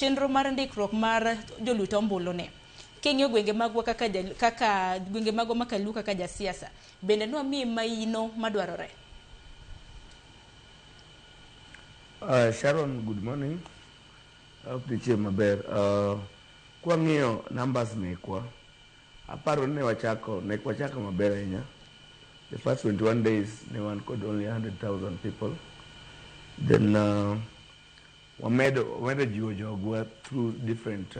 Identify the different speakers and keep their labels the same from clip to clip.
Speaker 1: Chenro mar ndikruok mar jolut ombulu ni. King'iyo gwenge magwa kaka, kaka gwenge magwa ma Kaluo kaka jasiasa, bende nwamiye maino madwarore?
Speaker 2: Sharon, good morning. I hope nitie maber. Kwang'iyo numbers mekwa, aparo ni ne wachako, ne wachako maber ahinya. The first 21 days ne wan kod only 100,000 people. Then wamedo jiwo jogwa through different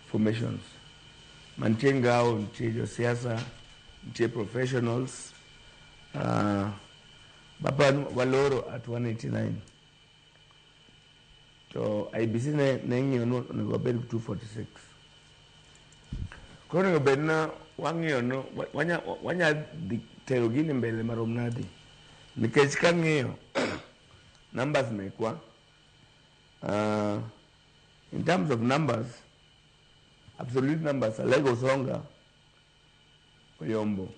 Speaker 2: formations. Mantie ngao, nitie josiasa, nitie professionals. Bapa waloro at 189. To IEBC ne ng'iyo ni onego wabed gi 246. Koro onego bed na wang'iyo no wanya dhi tero gini mbele marom nadi. Nikech kang'iyo numbers mekwa, in terms of numbers, absolute numbers, Alego Osonga Oyombo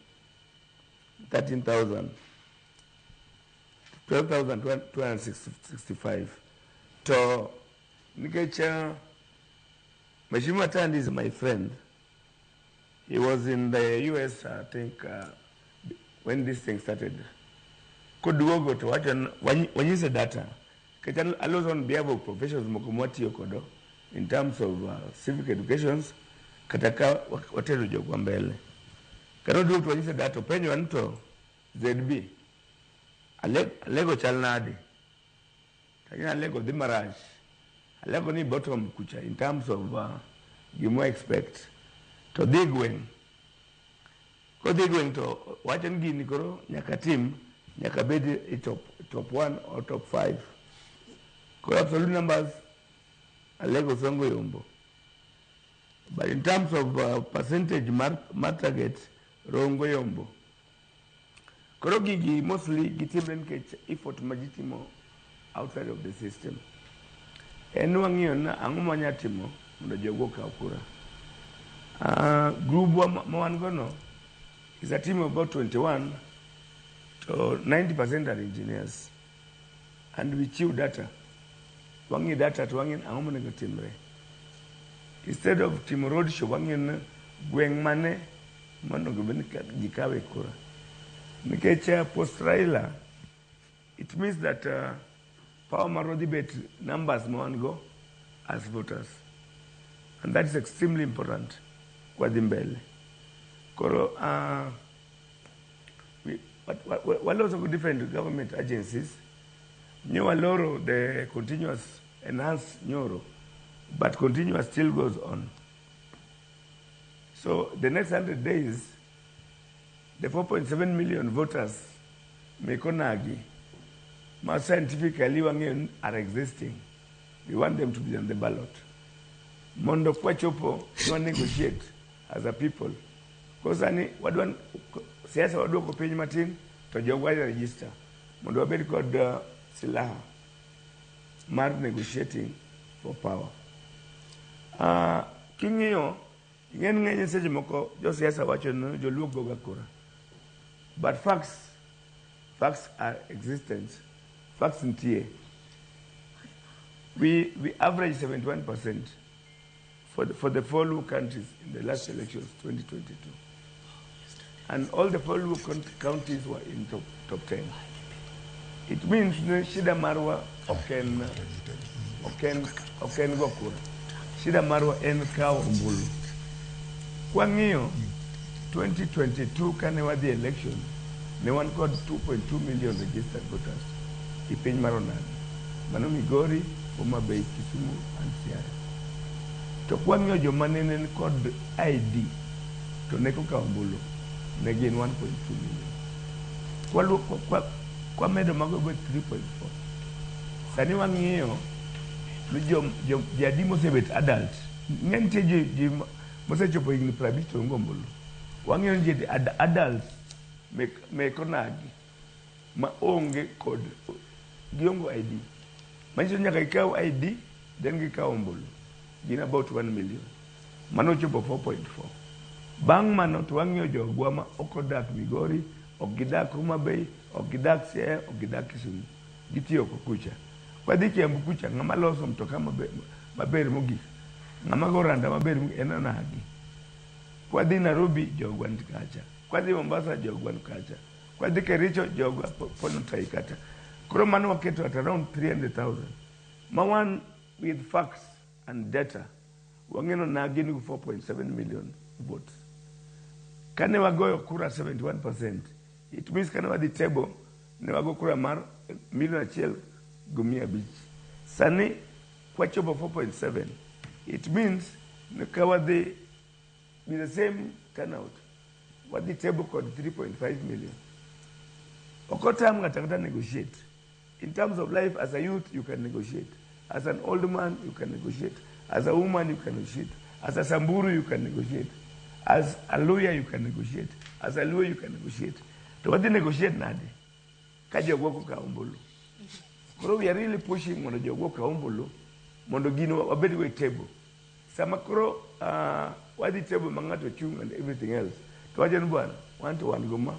Speaker 2: 13,000, 12,265. To nikech Mheshimiwa Tandi is my friend. He was in the US, I think, when this thing started. Koduogo to wacho wanyise data. Nikech aloso on behalf of professions moko mwatiyo kodo in terms of civic educations, kata ka watero jogwa mbele. Kata oduogo to wanyise data, openjowa ni to ZB, Alego chal nade? Tang'e Alego dhi marach. Alego ni bottom kucha in terms of gima expect. To dhi gweng'. Kodhi gweng' to wacho ni gini koro nyaka tim, nyaka bed e top 1 or top 5. Koro absolute numbers, Alego Osongo Yombo. But in terms of percentage mar target, Rongo Yombo. Koro gigi mostly gitimre nikech effort ma ji timo outside of the system. En wang'iyo na ang'o ma wanya timo mondo jogo okaw kura. Group wa ma wan go no is a team of about 21 to 90% are engineers. And we chiw data. Wang'i data to wang'i ang'o monego timre. Instead of timo road show, wang'iyo ni gweng' mane monego bed ni ji kawe kura. Nikech post Raila, it means that power marwa dhi bet numbers ma wan go as voters. And that is extremely important kwa dhi mbele. Koro waloso go different government agencies. Nyo waloro the continuous enhanced nyoro, but continuous still goes on. So the next 100 days, the 4.7 million voters mekonagi ma scientifically wang'eyo are existing. We want them to be on the ballot. Mondo kwachopo nwa negotiate as a people. Kosani wadwa siasa waduoko piny matin to jogwa register mondo wabed kod silaha mar negotiating for power. King'iyo ing'e ni ng'eny seche moko josiasa wacho ni joluo goga kura. But facts are existence. Facts nitie. We average 71% for the four Luo countries in the last elections, 2022. And all the four Luo counties were in top 10. It means ni shida marwa ok en go kura. Shida marwa en kawo ombulu. Kwang'iyo 2022 kane wadhi election, ne wan kod 2.2 million registered voters e piny mar Onagi. Mano Migori, Homa Bay, Kisumu and Siaya. To kwang'iyo joma nene ni kod ID to ne kokawo ombulu ne gin 1.2 million. Kwamedo mago bet 3.4. Sani wang'iyo ni ji adi mosebet adult. Ng'e nitie ji mosechopo higni 50 to onge ombulu. Wang'iyo ni ji adults mek onagi ma onge kod giongo ID. Manyiso ni nyaka gikaw ID then gikaw ombulu. Gin about 1 million. Mano ochopo 4.4. Bang' mano to wang'iyo jogwa ma ok odak Migori, ok gidak Homa Bay, ok gidak Siaya, ok gidak Kisumu. Gitiyo oko kucha. Wadhi Kiambu kucha, ng'ama loso mtoka maber, maber mogik, ng'ama go randa maber mogik en onagi. Kwadhi Nairobi, jogwa nitie kacha. Kwadhi Mombasa, jogwa ni kacha. Kwadhi Kericho, jogwa ponotai kata. Koro mano waketo at around 300,000. Ma wan with facts and data, wang'eno nagi nigi 4.7 million votes. Kane wagoyo kura 71%, it means kane wadhi table, ne wago kura mar 1.5 million. Sani kwachopo 4.7, it means ni ka wadhi with the same turnout, wadhi table kod 3.5 million. Ok otam ng'ato ang'ata negotiate. In terms of life, as a youth, you can negotiate. As an old man, you can negotiate. As a woman, you can negotiate. As a Samburu, you can negotiate. As a lawyer, you can negotiate. As a lawyer, you can negotiate. To wadhi negotiate nade? Ka jogwa ok okawo ombulu. Koro we are really pushing mondo jogwa okaw ombulu mondo gino wabed go e table. Sama koro wadhi table ma ng'ato chung' and everything else, to wacho ni bwana, wan to wan go ma.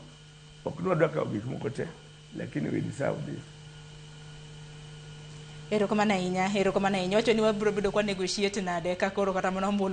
Speaker 2: Ok ni wadwa kawo gik moko te, lakini we deserve this.
Speaker 1: Erokamano ahinya, erokamano ahinya. Wacho ni wabiro bedo kwa negotiate nade ka koro kata mana ombulu.